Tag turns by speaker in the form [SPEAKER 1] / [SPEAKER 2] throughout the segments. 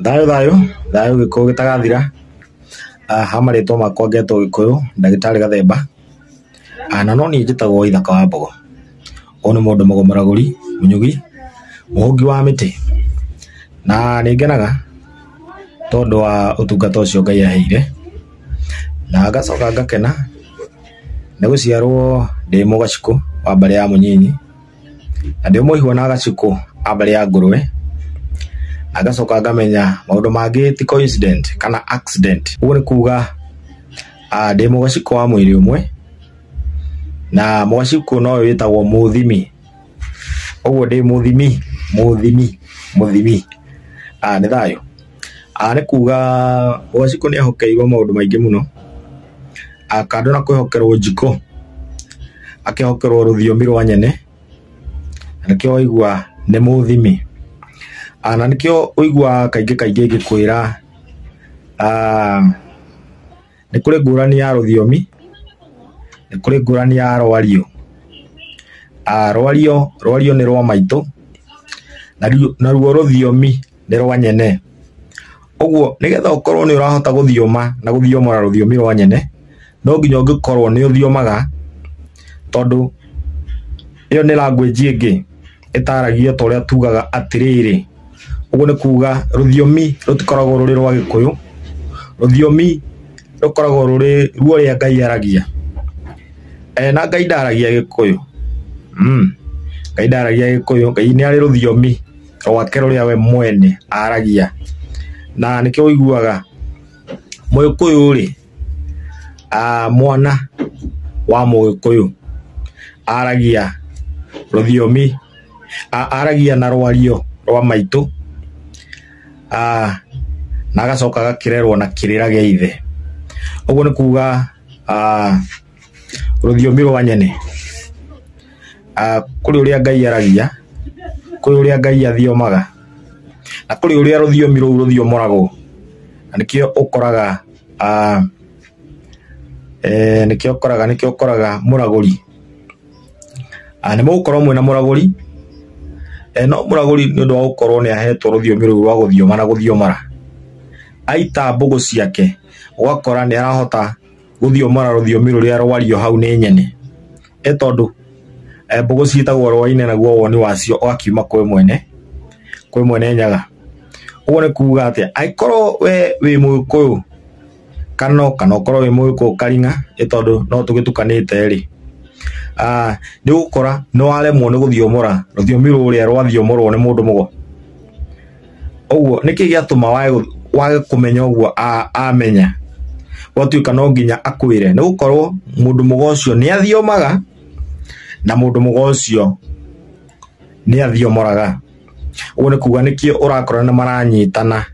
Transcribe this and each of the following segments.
[SPEAKER 1] Thayũ thayũ, thayũ gĩkũyũ gĩtagathira. Ha marĩtwa makwa ngetwo Gĩkũyũ, ndagĩtarĩ Gathemba. Na no niĩ njĩtagwo Ithaka wa Mbogo. Ũyũ nĩ mũndũ mũgũmũragũri, mũnyugi, mũhũngi wa mĩtĩ. Na nĩ ngenaga tondũ wa ũtungata ũcio Ngai aheire. Na ngacoka ngakena nĩ gũciarwo ndĩ mũgacikũ wa mbarĩ ya mũnyinyi, na ndĩ mũihwa na gacikũ a mbarĩ ya ngũrwe. Na ngacoka ngamenya maũndũ mangĩ ti coincident kana accident. Ũguo nĩ kuga ndĩ mũgacikũ wa mwĩrĩ ũmwe, na mũgacikũ nowe wĩtagwo mũthimi. Ũguo ndĩ mũthimi, mũthimi, mũthimi. Nĩ thayũ. Nĩ kuga mũgacikũ nĩ ehokeirwo maũndũ maingĩ mũno. Kando na kwĩhokerwo njiko, akehokerwo rũthiomi rwa nyene, na nĩkĩo waigua nĩ mũthimi. Na nĩkĩo ũiguaga kaingĩ kaingĩ ngĩkwĩra nĩ kũrĩ ngũrani ya rũthiomi, nĩ kũrĩ ngũrani ya rwario. Rwario, rwario nĩ rwa maitũ, naruo rũthiomi nĩ rwa nyene. Ũguo nĩgetha ũkorwo nĩ ũrahota gũthioma na gũthiomora rũthiomi rwa nyene, no nginya ũngĩkorwo nĩ ũthiomaga, tondũ ĩyo nĩ language ĩngĩ ĩtaragia ta ũrĩa tugaga atĩrĩrĩ. Ũguo nĩ kuga rũthiomi rũtikoragwo rũrĩ rwa Gĩkũyũ, rũthiomi rũkoragwo rũrĩ ruo ũrĩa Ngai aragia. Na Ngai ndaragia Gĩkũyũ. Ngai ndaragia Gĩkũyũ, Ngai nĩ arĩ rũthiomi rwake rũrĩa we mwene aragia. Na nĩkĩo ũiguaga Mũgĩkũyũ rĩ, mwana wa Mũgĩkũyũ aragia rũthiomi, aragia na rwario rwa maitũ, na agacoka agakĩrerwo na kĩrĩra gĩa ithe. Ũguo nĩ kuga rũthiomi rwa nyene, kũrĩ ũrĩa Ngai aragia, kũrĩ ũrĩa Ngai athiomaga, na kũrĩ ũrĩa rũthiomi rũu rũthiomoragwo. Na nĩkĩo ũkoraga nĩkĩo ũkoraga, nĩkĩo ũkoraga mũragũri. Nĩ mũgũkorwo mwĩna mũragũri, no mũragũri nĩ ũndũ wa gũkorwo nĩ ahetwo rũthiomi rũu rwa gũthioma na gũthiomora. Aita mbũgũ ciake, ũgakora nĩ arahota gũthiomora rũthiomi rũrĩa rwario hau nĩ nyene. Tondũ mbũgũ ciĩtagwo rwaine naguo woni wacio ũgakiuma kwĩ mwene, kwĩ mwene Nyaga. Ũguo nĩ kuga atĩa, angĩkorwo we wĩ Mũgĩkũyũ kana kana ũkorwo wĩ Mũgĩkũyũ karing'a, tondũ no tũgĩtukanĩte rĩ, nĩ ũgũkora nĩ waremwo nĩ gũthiomora rũthiomi rũrĩa rwathiomorwo nĩ mũndũ mũgo. Ũguo nĩkĩ gĩatũma wage kũmenya ũguo amenya, gwatuĩka no nginya akwĩre, nĩ gũkorwo mũndũ mũgo ũcio nĩ athiomaga na mũndũ mũgo ũcio nĩ athiomoraga. Ũguo nĩ kuga nĩkĩo ũrakora nĩ maranyitana,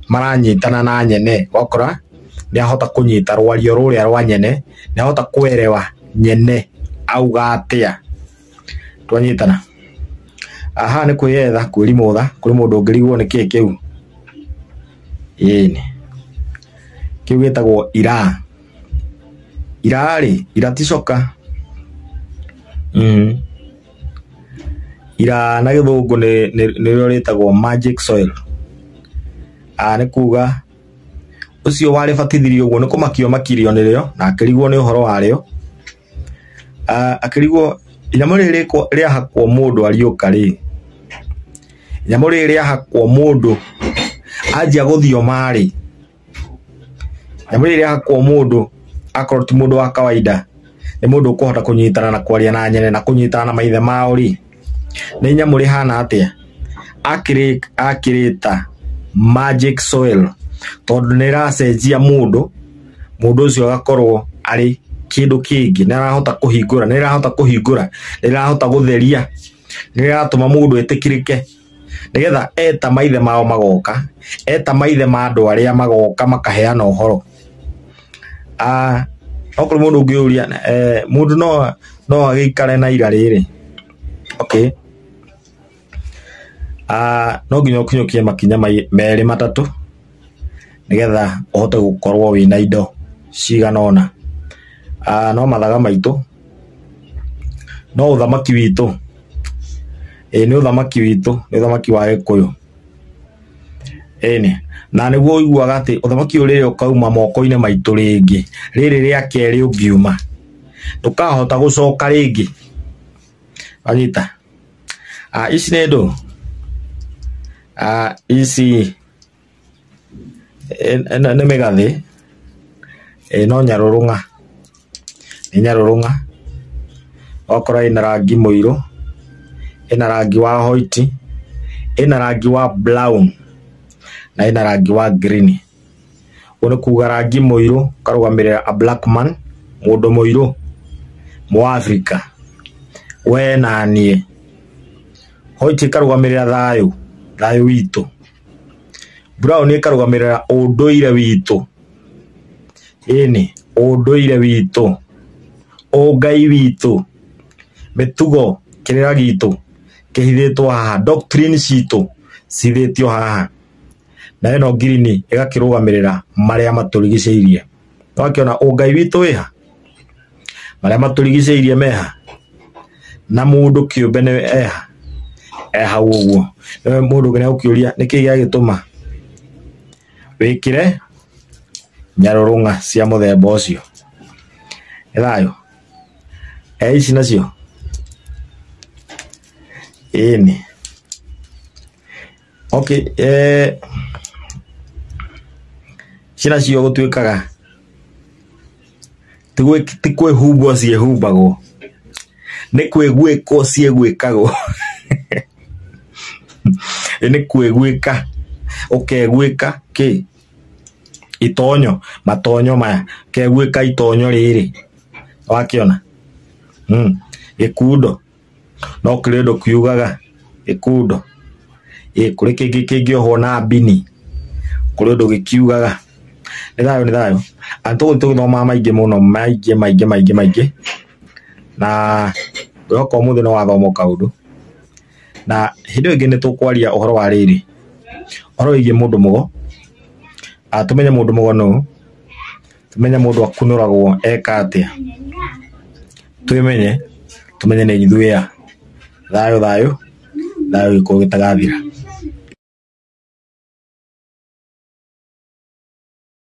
[SPEAKER 1] maranyitana na nyene, ũgakora nĩ ahota kũnyita rwario rũrĩa rwa nyene, nĩ ahota kũerewa nyene auga atĩa. Twanyitana. Haha nĩ kwĩyetha, kwĩrimũtha, kũrĩ mũndũ ũngĩrigwo nĩ kĩĩ kĩu. Ĩni. Kĩu gĩtagwo iraa. Iraa rĩ, ira ti coka. Iraa na gĩthũngũ nĩrĩo rĩtagwo magic soil. Nĩ kuga ũcio warĩbatithirio ũguo nĩ kũmakio makirio nĩrĩo na akĩrigwo nĩ ũhoro warĩo. Akĩrigwo inyamũ rĩrĩ rĩahakwo mũndũ ariũka rĩ, inyamũ rĩrĩ rĩahakwo mũndũ anjia gũthioma rĩ, inyamũ rĩrĩ rĩahakwo mũndũ akorwo ti mũndũ wa kawaida, nĩ mũndũ ũkũhota kũnyitana na kwaria na nyene na kũnyitana na maithe mao rĩ, nĩ inyamũ rĩhana atĩa? Akĩrĩta magic soil, tondũ nĩ rĩracenjia mũndũ, mũndũ ũcio agakorwo arĩ kĩndũ kĩngĩ, nĩ arahota kũhingũra, nĩ rĩrahota kũhingũra, nĩ rĩrahota gũtheria, nĩ rĩratũma mũndũ etĩkĩrĩke, nĩgetha eta maithe mao magoka, eta maithe ma andũ arĩa magoka makaheana ũhoro. No kũrĩ mũndũ ũngĩũria, mũndũ no agĩikare na ira rĩrĩ. Okay. No nginya ũkinyũkie makinya merĩ matatũ nĩgetha ũhote gũkorwo wĩna indo cigana ũna. No mathaga maitũ, no ũthamaki witũ. Ĩĩ nĩ ũthamaki witũ, nĩ ũthamaki wa Gĩkũyũ. Ĩni na nĩguo ũiguaga atĩ ũthamaki ũyũ rĩrĩa ũkauma moko-inĩ maitũ rĩngĩ, rĩrĩ rĩa kerĩ ũngiuma ndũkahota gũcoka rĩngĩ. Wanyita? Ici nĩ ndũ? Ici nĩ mĩgathĩ, no nyarũrũng'a, nĩ nyarũrũng'a. Ũgakora ĩna rangi mũirũ, ĩna rangi wa white, ĩna rangi wa brown na ĩna rangi wa green. Ũguo nĩ kuga rangi mũirũ ũkarũgamĩrĩra a black man, mũndũ mũirũ Mũafrika, we na niĩ. White ĩkarũgamĩrĩra thayũ, thayũ witũ. Brown ĩkarũgamĩrĩra ũndũire witũ, ĩni ũndũire witũ, ũngai witũ, mĩtugo, kĩrĩra gitũ kĩhithĩtwo haha, doctrine citũ cithĩtio haha. Na ĩno green ĩgakĩrũgamĩrĩra marĩa matũrigicĩirie. Wakĩona ũngai witũ wĩha, marĩa matũrigicĩirie meha, na mũndũ kĩũmbe nĩ eha, e hau ũguo. Nĩwe mũndũ ũngĩ nĩegũkĩũria nĩkĩĩ gĩagĩtũma wĩkĩre nyarũrũng'a cia mũthemba ũcio. Nĩ thayũ. Ici nacio ĩni. Okay, ici nacio gũtuĩkaga ti kwĩhumbwo ciĩhumbagwo, nĩ kwĩguĩkwo ciĩguĩkagwo. Nĩ kwĩguĩka, ũkeguĩka kĩ? Itonyo, matonyo maya, ũkeguĩka itonyo rĩrĩ, wakĩona? Gĩkundo, no kũrĩ ũndũ kiugaga gĩkundo. Kũrĩ kĩngĩ kĩngĩohwo na mbini, kũrĩ ũndũ gĩkiugaga. Nĩ thayũ, nĩ thayũ. Tũgũthiĩ tũgĩthomaga maingĩ mũno, maingĩ maingĩ maingĩ maingĩ. Na ngwĩhoka ũmũthĩ nĩ wathoma kaũndũ. Na hĩndĩ ĩyo ĩngĩ nĩ tũkwaria ũhoro wa rĩrĩ, ũhoro wĩgiĩ mũndũ mũgo. Tũmenye mũndũ mũgo nũ, tũmenye mũndũ akunũragwo eka atĩa, twĩmenye, tũmenye nĩ ithuĩ a. Thayũ thayũ, thayũ gĩkũyũ gĩtagathira.